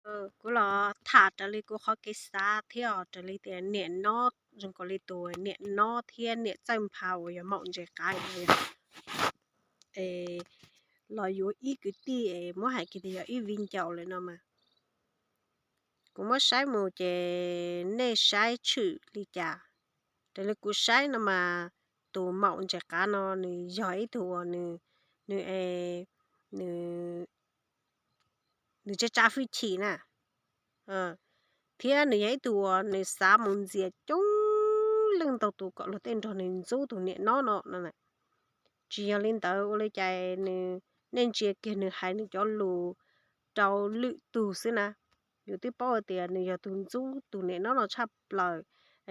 Kuv los tham raws li kuv qhov kev xav thiab os, raws li tias niam no, zoo nkaus li tus niam no thiab niam Txawj Nphav uas yog maum ntses qav no, es los yuav ib kwv tij es muab hais kiag tias yog ib viv ncaus lawm no mas, kuv muab saib mus ces nej saib tshwm li cas? Raws li kuv saib no mas tus maum ntses qav no nws yog ib tug uas nws, nws, nws, nws tsa tsa hwj chim na, thiab nws yog ib tug uas nws xav mus ntxias coob leej ntau tus kom luag tej nrog nws ntxub tus niam no no. Tsis yog li ntawd, ua li cas nws, nej ntsia kiag nws hais nws cov lus rau lwm tus xwb na. Yus twb paub hais tias nws yog tus ntxub tus niam no no tshaj plaws,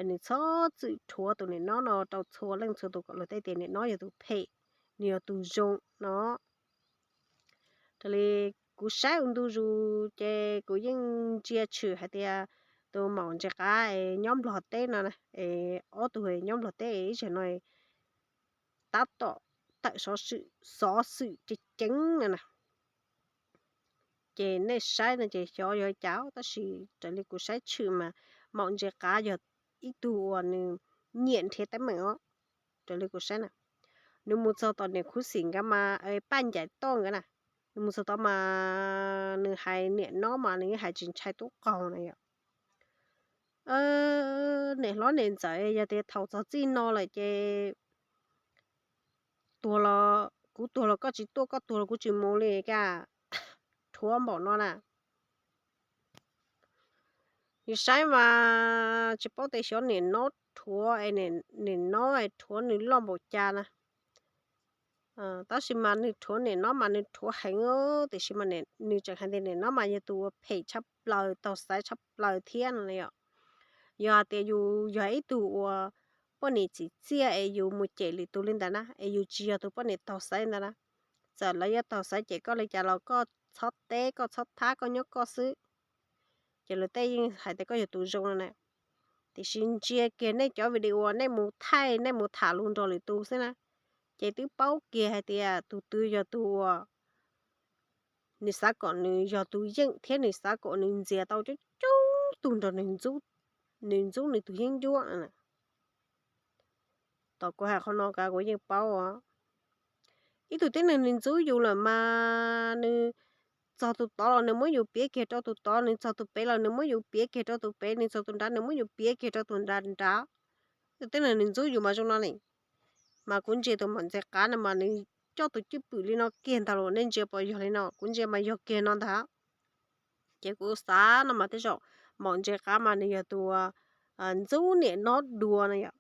nws txhob txwm rhuav tus niam no no rau txhua leej txhua tus kom luag tej tias niam no yog tus phem, nws yog tus zoo no. Raws li kuv saib ua ntu zus ces kuv yeej ntsia tshwm hais tias tus maum ntses qav es nyob Nplog teb no, es ob tug nyob Nplog teb ib zaug no tab tom tawm xov xwm ceev ceev no na. Ces nej saib no ces xyov yog cas, tab sis raws li kuv saib tshwm mas maum ntses qav yog ib tug uas nws nyiam nrhiav teeb meem os. Raws li kuv saib na, nws mus txog tom niam khuv xim nkawd mas, paj ncaim toj nkawd na, nws mus txog tod mas nws hais niam no mas nws yeej hais tsis ntshai tub qaug na yom. Niam hlob niam ntxawm, yog tias thaum txog txij no lawm ces tuag los kuv tuag los koj tsis tuaj, koj tuag los kuv tsis mus li kaj, rhuav npaum no na. Yus saib mas tsis paub tias xyov niam no rhuav, niam no rhuav nws loj npaum cas na. Tab sis mas nws rhuav niam no mas nws rhuav heev, tiam sis mas nws tseem hais tias niam no mas yog tus uas phem tshaj plaws, taug xaiv tshaj plaws thiab no yom. Yog hais tias yus yog ib tug uas poj niam txim txiaj es yus mus cem lwm tus li ntawd na, es yus tsis yog tus poj niam taug xaiv ntawd na, txawm lawv yuav taug xaiv cem koj li cas los koj txhob teb, koj txhob thab, koj nyob koj xwb, ces luag tej yeej hais tias koj yog tus zoo no na. Tiam sis ntsia kiag nej cov video nej mus thaij, nej mus tham lus nrog lwm tus xwb na, ces twb paub kiag hais tias tus twg yog tus uas nws xav kom nws yog tus yeej thiab nws xav kom nws ntxias tau coob coob tug nrog nws ntxub nws tus yeeb ncuab. Tom kuv hais qhov no kav kuv yeej paub os. Ib tug tib neeg nws ntxub yus lawm mas nws txog tus tod los nws muab yus piav kiag rau tus tod, nws txog tus pem los nws muab yus piav kiag rau tus pem, nws txog tus nrad nws muab yus piav kiag rau tus nrad nrad. Ib tug tib neeg nws ntxub yus mas zoo no ne. Mas kuv ntsia tus maum ntses qav no mas nws coj tus cwj pwm li no kiag ntag los nej ntsia puas yog li no? Kuv ntsia mas yog kiag no ntag. Ces kuv xav no mas tej zaum maum ntses qav mas nws yog tus ntxub niam no dua no yom.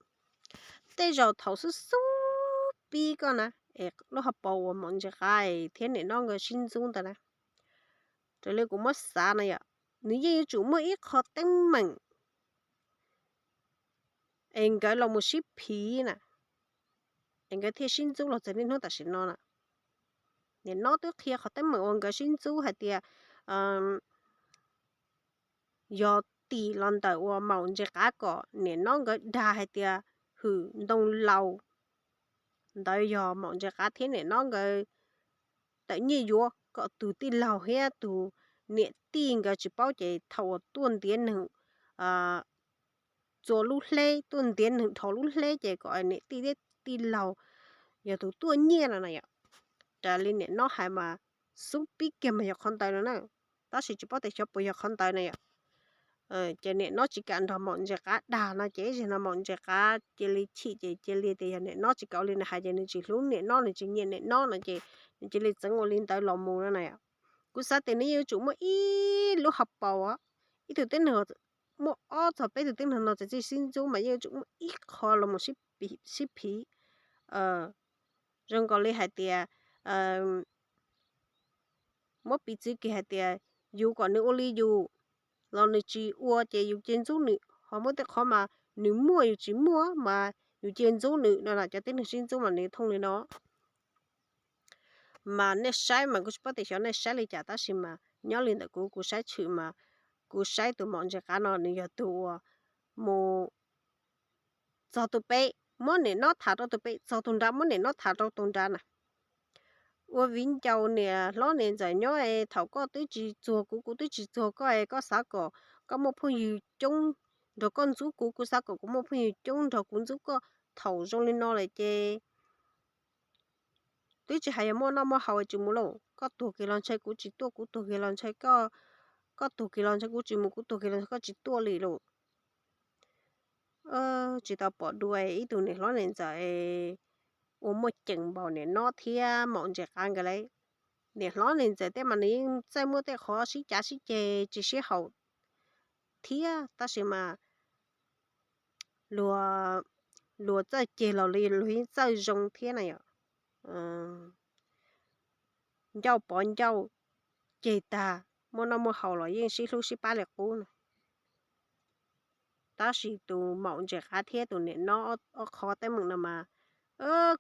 Tej zaum thaum xub xub pib koj na, es lub hauv paus uas maum ntses qav thiab niam no nkawd sib ntxub ntawd na, raws li kuv muab xav no yom, nws yeej yuav tsum muaj ib qho teeb meem es nkawd los mus sib phiv na, es nkawd thiaj sib ntxub los txog niaj hnub tam sim no na. Niam no twb qhia qhov teeb meem uas nkawd sib ntxub hais tias yog tim los ntawm uas maum ntses qav kom niam no nkawd dag hais tias hwm ntoo laus. Ntawd yog maum ntses qav thiab niam no nkawd tawm nyiaj yuav kom tus tij laug thiab tus niam tij nkawd tsis paub, ces thaum uas tuaj ntiav neeg txua lub hleb, tuaj ntiav neeg dhau lub hleb, ces kom niam tij thiab tij laug yog tus tuaj nyiaj no na yom. Raws li niam no hais mas xub pib kiag mas yog qhov ntawd no na, tab sis tsis paub tias xyov puas yog qhov ntawd na yom. Ces niam no tsis kam nrog maum ntses qav dag no ces ib zaug no maum ntses qav cia li chim ces cia li tias yog niam no tsis kam ua li nws hais ces nws tsis hlub niam no, nws tsis nyiam niam no no ces nws cia li txeev ua li ntawd los mus no na yom. Kuv xav tias nws yeej yuav tsum muaj ib lub hauv paus, ib tug tib neeg muaj ob txog peb tug tib neeg no txawm txij sib ntxub mas yeej yuav tsum muaj ib qho los mus sib phiv. Zoo nkaus li hais tias muab piv txwv kiag hais tias yus kom nws ua li yus los nws tsis ua ces yus cia ntxub nws, ho muab tej qhov mas nws muaj yus tsis muaj mas yus cia ntxub nws no, cov tib neeg sib ntxub mas nws thooj li no. Mas nej saib mas kuv tsis paub tias xyov nej saib li cas, tab sis mas nyob li ntawm kuv, kuv saib tshwm mas kuv saib tus maum ntses qav no nws yog tus uas mus txog tus pem muab niam no tham rau tus pem, txog tus nrad muab niam no tham rau tus nrad na. ua viv ncaus niam hlob niam ntxawm nyob es thaum koj twb tsis txuag kuv, kuv twb tsis txuag koj es koj xav kom koj muaj phooj ywg coob nrog koj ntxub kuv, kuv xav kom kuv muaj phooj ywg coob nrog kuv ntxub koj. Thaum zoo li no lawm ces twb tsis hais yog muaj noj muaj haus tsis mus lauj, koj tuag kiag los ntshe kuv tsis tuaj, kuv tuag kiag los ntshe koj, koj tuag kiag los ntshe kuv tsis mus, kuv tuag kiag los ntshe koj tsis tuaj li lauj. Tsis tau pom dua ib tug niam hlob niam ntxawm ua muaj ceem npaum niam hlob thiab maum ntses qav nkawd li. Niam hlob niam ntxawm tej mas nws yeej txawj muaj tej qhov sib cav sib ceg tsis sib haum thiab, tab sis mas luag txawj ceg los luag yeej txawj zoo thiab na yom. Ncauj pov ncauj ceg tag, muaj noj muaj haus los yeej sib hlub sib pab li qub na. Tab sis tus maum ntses qav thiab tus niam hlob ob qho teeb meem no mas,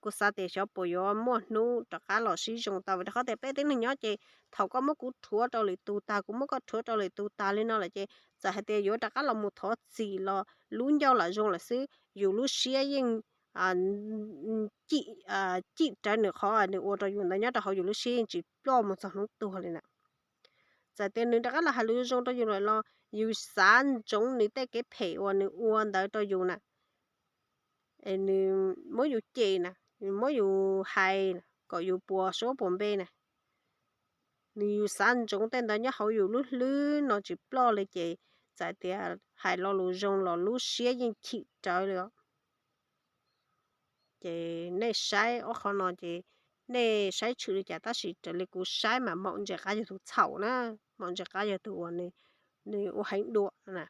kuv xav tias xyov puas yuav muaj hnub rov qab los sib zoo tau, vim rau qhov tias peb tib neeg nyob ces thaum koj muab kuv rhuav rau lwm tus tag, kuv muab koj rhuav rau lwm tus tag li no lawm ces txawm hais tias yuav rov qab los mus thov txim los lub ncauj lam zoo lawm xwb, yus lub siab yeej cim rawv nws qhov nws ua rau yus ntawd nyob rau hauv yus lub siab yeej tsis ploj mus txog hnub tuag li na. Txawm tias nws rov qab los hais lus zoo rau yus lawm los yus xav ntsoov nws tej kev phem uas nws ua ntawd rau yus na, es nws muab yus cem na, nws muab yus hais kom yus puas suab puas npe na, nws yus xav ntsoov tej ntawd nyob hauv yus lub hlwb no tsis ploj li ces txawm tias hais lo lus zoo los lub siab yeej chim rawv li os. Ces nej saib ob qho no ces nej saib tshwm li cas, tab sis raws li kuv saib mas maum ntses qav yog tus txhaum na, maum ntses qav yog tus uas nws ua heev dua na.